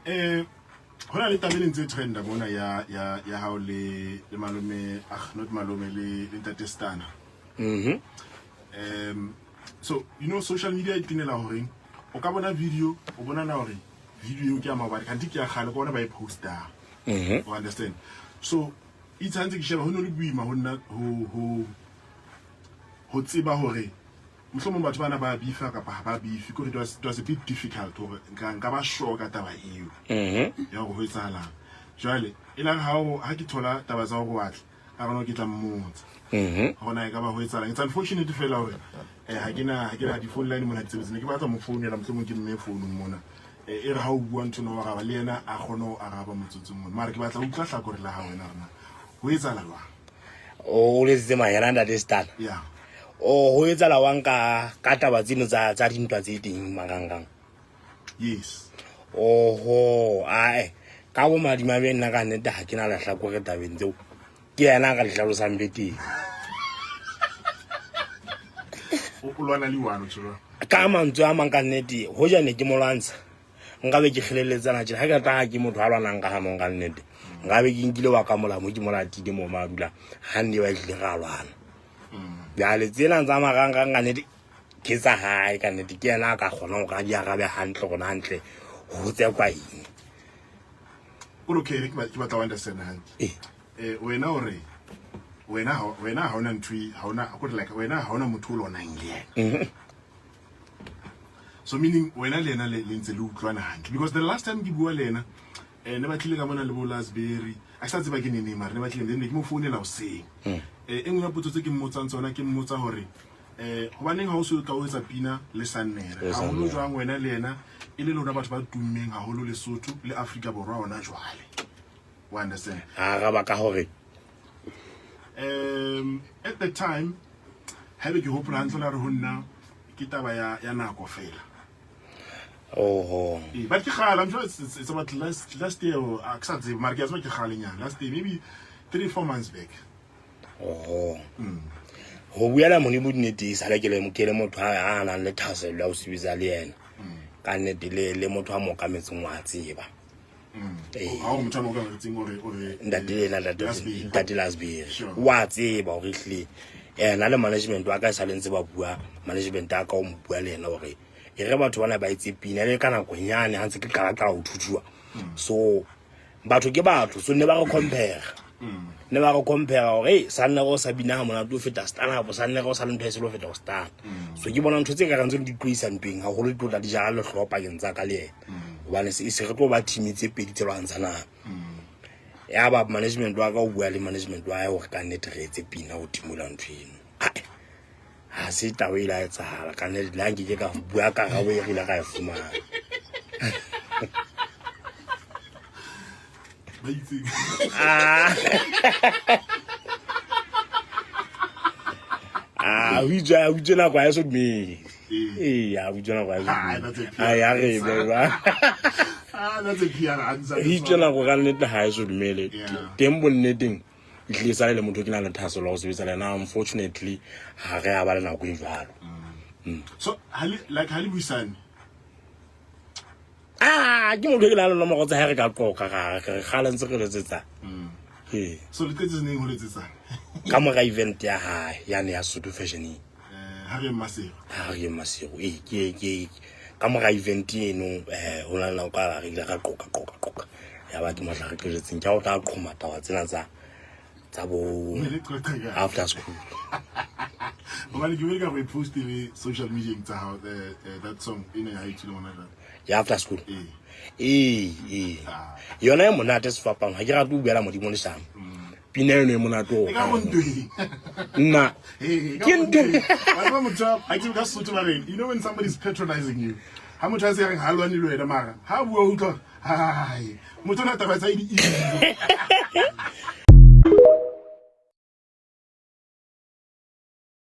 Ho na le taba e leng tse trenda mona ya ya ya hao le le malome, ah, not malome, le le ntate Stana. So you know social media e tinela horeng o ka bona video, o bona na hore video eo ke ya maobane, kante ke ya kgale, ke bona ba e postang. O understand? So itse ha ntse ke sheba, ho ne le boima ho nna ho tseba hore mohlomong batho bana ba beefa kapa ha ba beefe. Kore it was a bit difficult hore nka ba sure ka taba eo ya hore ho etsahalang. Jwale e lare ha ke thola taba tsa hore wa tla ka rona, ke tla mmotsa hore na e ka ba ho etsahalang. It's unfortunate fela hore ha ke na di-phone line mona di sebetse. Ne ke batla mo founela, mohlomong ke mme founung mona. E re ha o bua ntho no araba le yena, a kgone ho araba motsotsong mona, mara ke batla ho utlwa hlakore la hao wena rena ho etsahala jwang. O letsitse mahela, ntate Stana? Yeah. O ho etsahala wang ka taba tseno tsa dintwa tse teng marangrang? Yes. Oho, ae, ka bo madimabe nna ka nnete ha ke na lehlakore tabeng tseo. Ke yena a ka di hlalosang beteng. O lwana le one o tjho jwang? Ka mantswe a mang, ka nnete, hoja ne ke mo lwantsha, nka be ke kgeleletsana tjena. Ha ke rata, ha ke motho a lwanang ka hanong. Ka nnete, nka be ke nkile wa ka molamo, ke mo latile mo ma dula ha nne ba tlile ra lwana. Jwale tsena tsa marangrang, ka nnete ke tsa hae. Ka nnete ke yena a ka kgonang hore a di arabe hantle, rona hantle ho tsekwa eng. O okay, ke batla ho understand hantle. Ee. Wena o re wena ha ona ntho ha ona ko like wena ha ona motho o lwanang le yena. So meaning wena le yena le ntse le utlwana hantle, because the last time ke bua le yena, ne ba tlile ka mona le bo Lasberry, a ke sa tseba ke nene, mara ne ba tlile, then ne ke mo founela hoseng. E nngwe ya potso tse ke mmotsang tsona, ke mmotsa hore hobaneng ha o se o tla o etsa pina le Sannere Le haholo Sannere. jwang, wena le yena e le lona batho ba tummeng haholo Lesotho le Afrika Borwa hona jwale, o understand? A araba ka hore At the time, haebe ke hopola hantle, la re ho nna ke taba ya nako fela. Oho. Ee, but ke kgale. I'm sure it's about last year or a ke sa tsebe, mara ke a tseba ke kgalenyana, last year, maybe 3-4 months back. Oho, ho buela Modimo nnete, e sale ke le motho a nang le thahasello ya ho sebetsa le yena. Ka nnete, le motho a mo okametseng wa tseba. Ee. Ha o motho a mo okametseng ore Ntate ena, ntate Lasberry. Ntate Lasberry. Wa tseba hore ehlile ena le management wa ka e sale ntse ba bua. Management ya ka o mo bua le yena hore e re batho bana ba etse pina le ka nako nyane ha ntse ke qala qala ho thuthuwa. So batho ke batho, so ne ba re compare, ne ba re compare hore ei, Sannere o sa bina ha monate o feta Stana, kapa Sannere o sa le ntho e sele o feta ho Stana. So ke bona ntho tse ka reng tseno di tloisa ntweng haholo, di tlo tla di jala lehloho pakeng tsa ka le yena, hobane se re tlo ba team tse pedi tse lwantshanang. Ya ba management wa ka o bua le management wa hae hore ka nnete re etse pina ho timola ntho eno. Ai, ha se taba e ile ya etsahala. Ka nnete le ha nkeke ka bua karabo e re ile ka e fumana. Ba itseng? Ah. Ah, ho itswe nako ha e so dumele. Ee. Ee, ho itswe nako ha e so Ah, dumele. that's a PR Ai, a re be ba. Ah, that's a PR answer. Ho itswe nako ka nnete ha e so dumele. Teng bonneteng, e hlile sale le motho ke na le thahasello ya ho sebetsa le yena. Unfortunately, ha re a ba le nako e jwalo. So ha le like ha le buisane? Ah, ke motho e ke nang le nomoro tsa hae, re ka qoqa, ra re kgale ntse re letsetsa. Ee. So le qetse neng ho letsetsana? Ka mora event ya hae yane ya Sotho Fashion. Ha re Masego. Ha re Masego. Ee, ke ka mora event eno, ho na le nako a re ile ra qoqa qoqa qoqa. Ya ba ke mohla re qetetseng ke ha o tla qhoma taba tsena tsa bo Ne le qoqa ka after school. Hobane ke bile ka go e post le social media tsa hao, that song ene ha e tswile hona jwale. Ya after school. Ee. Ee. Ah. Yona e monate sefapano, ha ke rate ho buela Modimo leshano. Pina eno e monate o. E ka go ntweng. Nna. Ee, ka Ke go ntweng. ntweng. Wa tseba motho ha ke tsebe ka Sesotho ba reng, you know when somebody is patronizing you. Ha motho a se reng ha lwane le wena, mara ha bua o utlwa hai motho ona taba tsa e di easy.